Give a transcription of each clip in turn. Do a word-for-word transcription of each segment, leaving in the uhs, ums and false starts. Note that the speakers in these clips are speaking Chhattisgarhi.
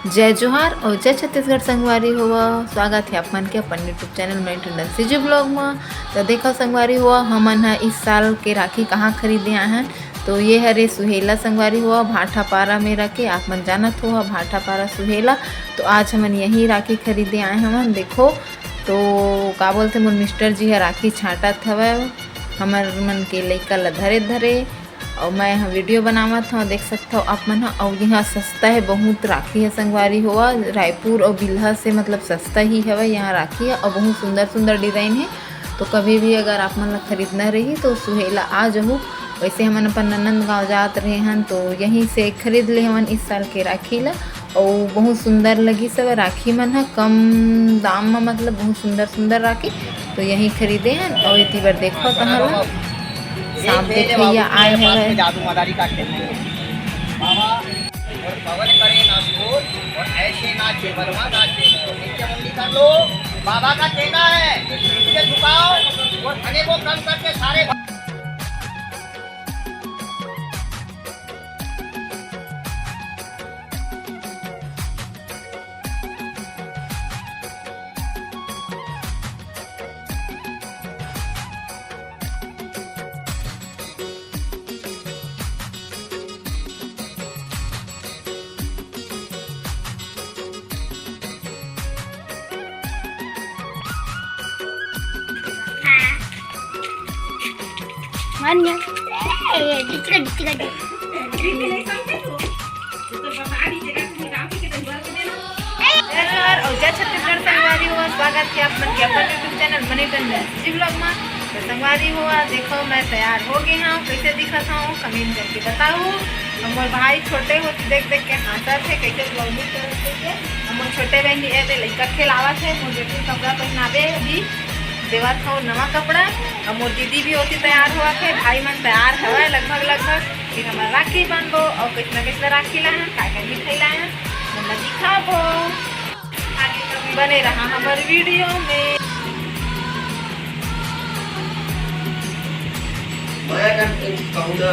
जय जोहार और जय छत्तीसगढ़ संगवारी होवा। स्वागत है आप मन के अपन YouTube channel money Tandon CG blog में। तो देखो संगवारी होवा, हमन ह इस साल के राखी कहाँ खरीदे आए हन। तो ये हरे सुहेला संगवारी होवा, भाटापारा में रखे, आप मन जानत होवा भाटापारा सुहेला। तो आज हमन यही राखी खरीदे आए हवन। देखो, तो का बोलथे, मोर मिस्टर जी ह राखी छांटत हवय हमर मन के लइका ल धरे धरे, अउ मैं ह वीडियो बनावत हव, देख सकथव आप मन ह। अउ यहाँ सस्ता है बहुत, राखी है संगवारी होवा, रायपुर अउ बिल्हा से मतलब सस्ता ही हवय यहाँ राखी है, अउ बहुत सुंदर सुंदर डिजाइन है। तो कभी भी अगर आप मन ला खरीदना रही तो सुहेला आ जहू। वैसे हमन अपन ननंद गांव जात रहे हन तो यहीं से खरीद ले हवन इस साल के राखी ला। अउ बहुत सुंदर लगिस हवय राखी मन ह, कम दाम म, मतलब बहुत सुंदर सुंदर राखी। तो यहीं खरीदे हन। अउ एती बर देखो तहां ला सांप देखइया आए हवय। जादू मदारी का खेल नहीं है। बाबा और पवन करे ना शोर और ऐसे नाचे बलवा नाचे। नीचे मुंडी कर लो, बाबा का चेला है, नीचे झुकाओ और घने को कम करके सारे मान गया। ए, दिख रहा, दिख रहा। जय जोहार और जय छत्तीसगढ़ संगवारी हो, स्वागत है आप मन के अपन YouTube channel money Tandon ji blog में। तो संगवारी हो, देखो मैं तैयार हो गए हूँ, कैसे दिखत हूँ कमेंट करके बताओ। और मोर भाई छोटे होत देख देख के हंसत है, कैसे ब्लॉग नहीं करत है। और मोर छोटे बहन ये दे लइका खेलावत है, मोर बेटी कपड़ा पहनावे अभी देवत हूँ नवा कपड़ा। और मोर दीदी भी होती तैयार होवत है, भाई मन तैयार हवय लगभग लगभग। फिर हमर राखी बांधबो और कितना कितना राखी लाए हैं, का का मिठाई लाए हैं, हमला दिखाबो। बने रहा हमर वीडियो में। मैं अगर कहूँ ना,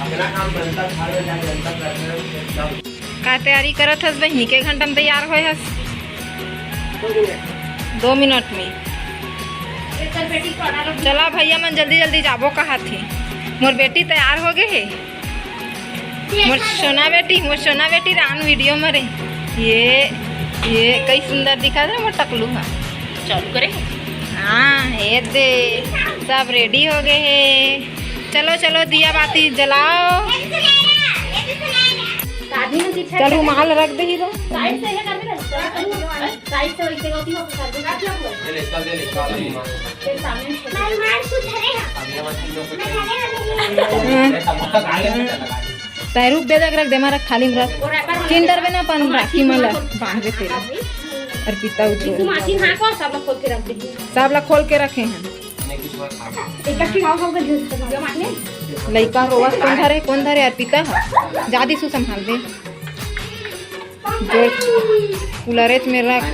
अपना काम जनता घर में जाके जनता करते हैं, एकदम। का तैयारी करत हस बहिनी? के घंटा में तैयार होए हस? दो मिनट। दो मिनट में। चला भैया मन जल्दी जल्दी जाबो कहा थी। मोर बेटी तैयार हो गए है। मोर सोना बेटी, मोर सोना बेटी रान वीडियो में रे। ये, ये कई सुंदर दिखा दे मोर टकलू हा। चालू करे? हाँ, ये दे, सब रेडी हो गए है। चलो, चलो, दिया बाती जलाओ। चल, रुमाल रख दे ही तो। साइड से ये कर दे ना। साइड से वैसे होती हो, कर दे। ये ले, इसका ले, इसका ले, रुमाल। फिर सामने से। तै रुक दे, देख, रख दे, मैं रख, थाली में रख। चिंता बे ना, अपन राखी में ला, बांध दे तेरे। अर्पिता उठो। तुम आखिर हाँ को सब लोग खोल के रख दे। सब ला खोल के रखे हैं। लइका रोवत, कौन धरे, कौन धरे? अर्पिता ह। जादी सु संभाल दे। जो कुलरेच में रख।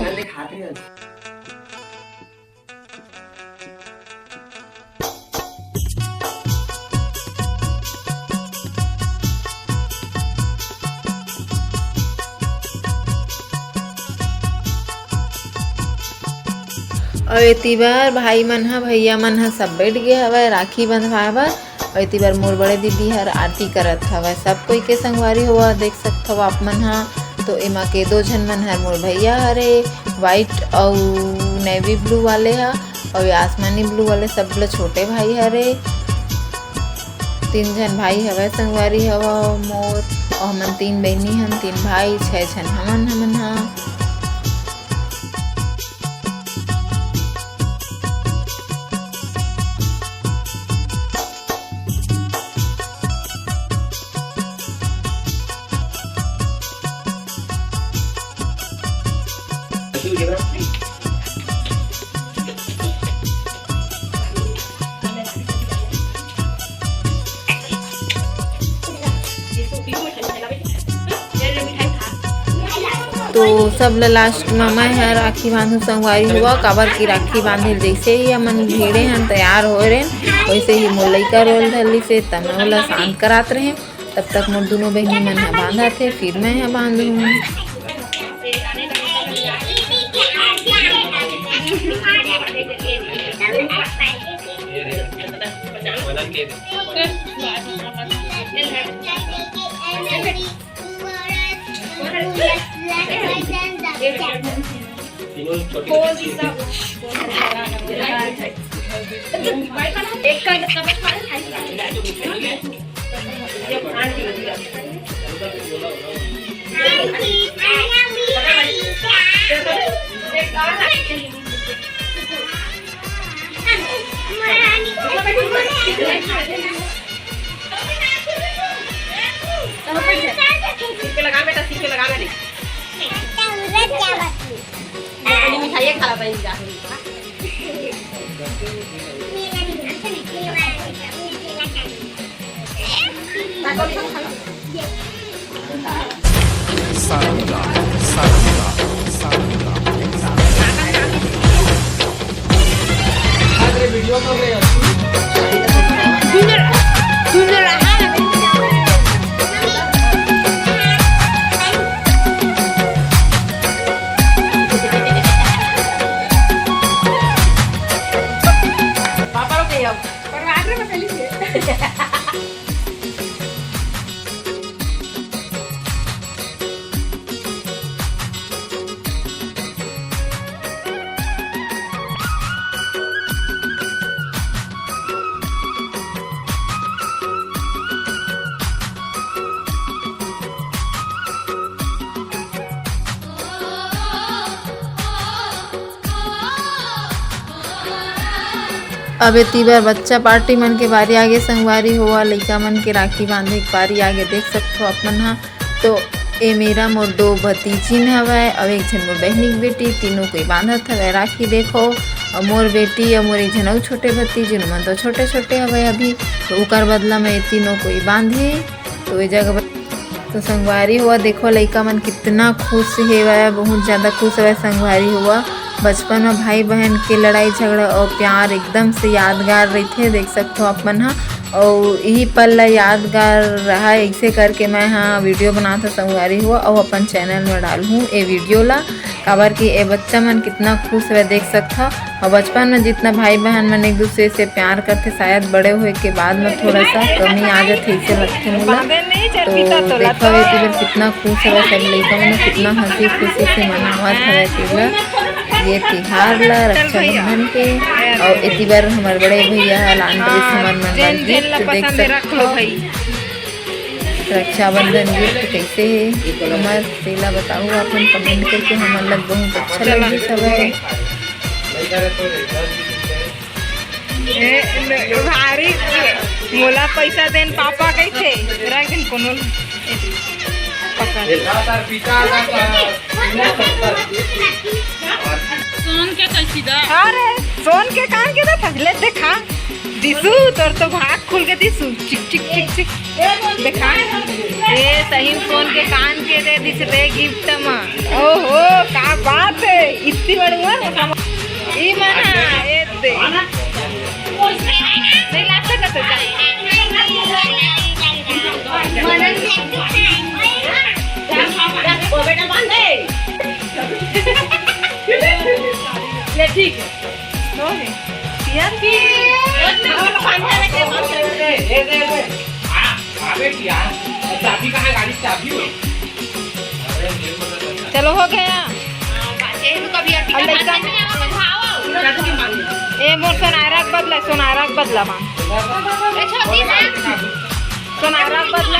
अउ एती बर भाई मन ह, भैया मन ह सब बैठ गे हवय राखी बंधवाए बर। अउ एती बर मोर बड़े दीदी हर आरती करत हवय। सब कोई के संगवारी होवय, देख सकत हव आप मन ह। तो एमा के दो झन मन हर मोर भैया हरे, व्हाइट अउ नेवी ब्लू वाले ह, अउ ये आसमानी ब्लू वाले सब ले छोटे भाई हरे। तीन झन भाई हवय संगवारी हवय मोर, अउ हमन तीन बहिनी हन, तीन भाई, छह झन हमन, हमन ह। तो सब ल लास्ट म मैं ह राखी बांधू संगवारी हुआ, काबर कि राखी बांधे ल जैसे ही हमन भिड़े हन, तैयार होए रहेन, वैसे ही मोर लइका रोल धर लिस हे, त मैं ओला शांत करात रहें। तब तक मोर दुनों बहिनी मन ह बांधत हे, फिर मैं ह बांधहूँ। सिर पे लगा बेटा, सिर पे लगा बेटी। मिठाई खा ला बहन जा। पापा लोग के आओ। पर आर्डर में पहले से। अब एती बर बच्चा पार्टी मन के बारी आगे संगवारी हो, लइका मन के राखी बांधे के बारी आगे। देख सकथो आप मन ह, तो ए मेरा मोर दो भतीजिन हवय, अउ एक झन मोर बहिनी के बेटी, तीनों कोई बांधत हवय राखी। देखो, अउ मोर बेटी अउ मोर एक झन अउ छोटे भतीजिन, ओमन तो छोटे-छोटे हवय अभी, तो ओकर बदला में ए तीनों कोई बांधे। तो ए जगह ब-, तो संगवारी हो, देखो लइका मन कितना खुश हेवय, बहुत ज्यादा खुश हवय संगवारी हो। बचपन में भाई बहन के लड़ाई झगड़ा और प्यार एकदम से यादगार रहिथे, देख सकथो आप मन ह। अउ इही पल ला यादगार रहा, ऐसे करके मैं ह वीडियो बनात ह संगवारी हो, अउ अपन चैनल में डालहूँ ए वीडियो ला, काबर कि ए बच्चा मन कितना खुश हवय, देख सकथो। अउ बचपन में जितना भाई बहन मन एक दूसरे से प्यार करथे, शायद बड़े होए के बाद में थोड़ा सा कमी आ जाथे, ऐसे लगथे मोला। तो देखो, एती बर कितना खुश हवय सब लइका मन, कितना हंसी खुशी से मनावत हवय तेला, ये तिहार ला, रक्षाबंधन के। अउ एती बर हमर बड़े भैया ह laundry सामान मंगा गिफ्ट, देख सकथो। रक्षाबंधन गिफ्ट कैसे हे हमर, तेला बताओ अपन comment करके, हमर लग बहुत अच्छा लगिस हवय। ए, न-, भारी मोला पैसा देन पापा कहिथे, रख देन कोनो ल-, ए, पकड़। सोन के कैसी दा? अरे, सोन के कान के दा थसले देखा। दिसू, तोर तो भाग खुल के दिसू। चिक, चिक, चिक, चिक। देखा। ए, सही में सोन के कान के दे दिस रे गिफ्ट म। ओहो, का बात हे, इतनी बड़ उमर में कमा-, ई मना, ए दे। नहीं ला सकत हो, जा। ओ बेटा, बांध दे। ले, ठीक है। यार, की? चलो, हो गया। अब लइका, ए, मोर सोनारा के बदला, सोनारा के बदला मां। सोनारा के बदला।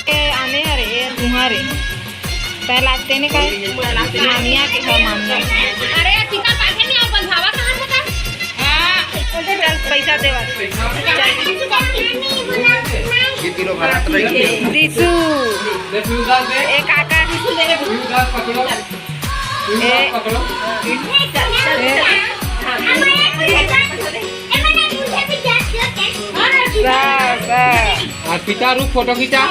ए, आने हरे, ए, तुम्हारे। पहला तेने का है? मामिया के घर मामिया। अरे, टीका पाछे नहीं आया, बंधावा कहाँ से था? हाँ, चल, पैसा देवा। ये तीनों भरा तो नहीं। दिसू। ए काका। ए, ए। बस, बस। आ, पिता रुक, फोटो खींचा।